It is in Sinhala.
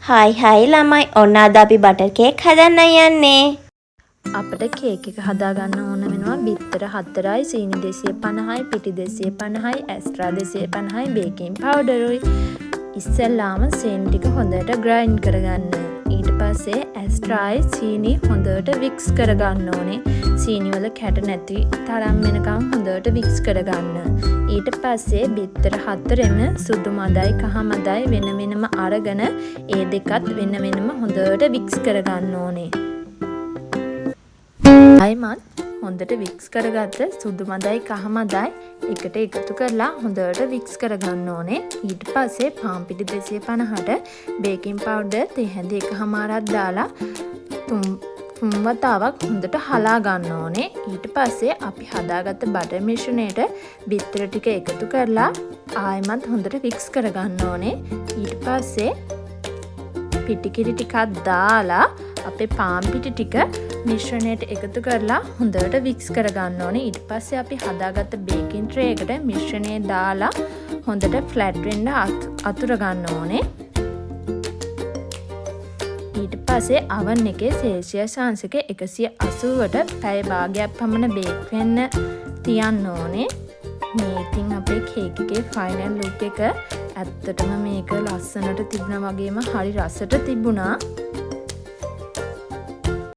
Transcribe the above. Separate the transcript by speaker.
Speaker 1: හායි හායි ළමයි, ඔන්න අද අපි බටර් කේක් හදන්න යන්නේ.
Speaker 2: අපට කේක් එක හදාගන්න ඕන වෙනවා බිත්තර 4යි, සීනි 250යි, පිටි 250යි, ඇස්ට්‍රා 250යි, බේකින් පවුඩරුයි. ඉස්සෙල්ලාම සීනි ටික හොඳට ග්‍රයින්ඩ් කරගන්න. ඊට පස්සේ ඇස්ට්‍රායි සීනි හොඳට වික්ස් කරගන්න ඕනේ. සීනි වල කැට නැති තරම් වෙනකන් හොඳට වික්ස් කරගන්න. ඊට පස්සේ බිත්තර හතරෙම සුදු මදයි කහ මදයි වෙන වෙනම අරගෙන ඒ දෙකත් වෙන වෙනම හොඳට වික්ස් කරගන්න ඕනේ. ආයිමත් හොඳට වික්ස් කරගත්ත සුදු මදයි කහ මදයි එකට එකතු කරලා හොඳට වික්ස් කරගන්න ඕනේ. ඊට පස්සේ පාන් පිටි 250ට බේකින් පවුඩර් තේ හැඳි එකහමාරක් දාලා තුන් තුන් වතාවක් හොඳට හලා ගන්න ඕනේ. ඊට පස්සේ අපි හදාගත්ත බටර් මිශ්‍රණයට බිත්තර ටික එකතු කරලා ආයිමත් හොඳට වික්ස් කරගන්න ඕනේ. ඊට පස්සේ පිටි කිරි ටිකක් දාලා අපේ පාන් පිටි ටික මිශ්‍රණයට එකතු කරලා හොඳට වික්ස් කරගන්න ඕනේ. ඊට පස්සේ අපි හදාගත්ත බේකින් ට්‍රේ එකට මිශ්‍රණය දාලා හොඳට ෆ්ලැට් වෙන්න අතුර ගන්න ඕනේ. ඊට පස්සේ අවන් එකේ සෙල්සියස් අංශක 180ට පැය භාගයක් පමණ බේක් වෙන්න තියන්න ඕනේ. මේ ඉතින් අපේ කේක් එකේ ෆයිනල් ලුක් එක. ඇත්තටම මේක ලස්සනට තිබුණා වගේම හරි රසට තිබුණා.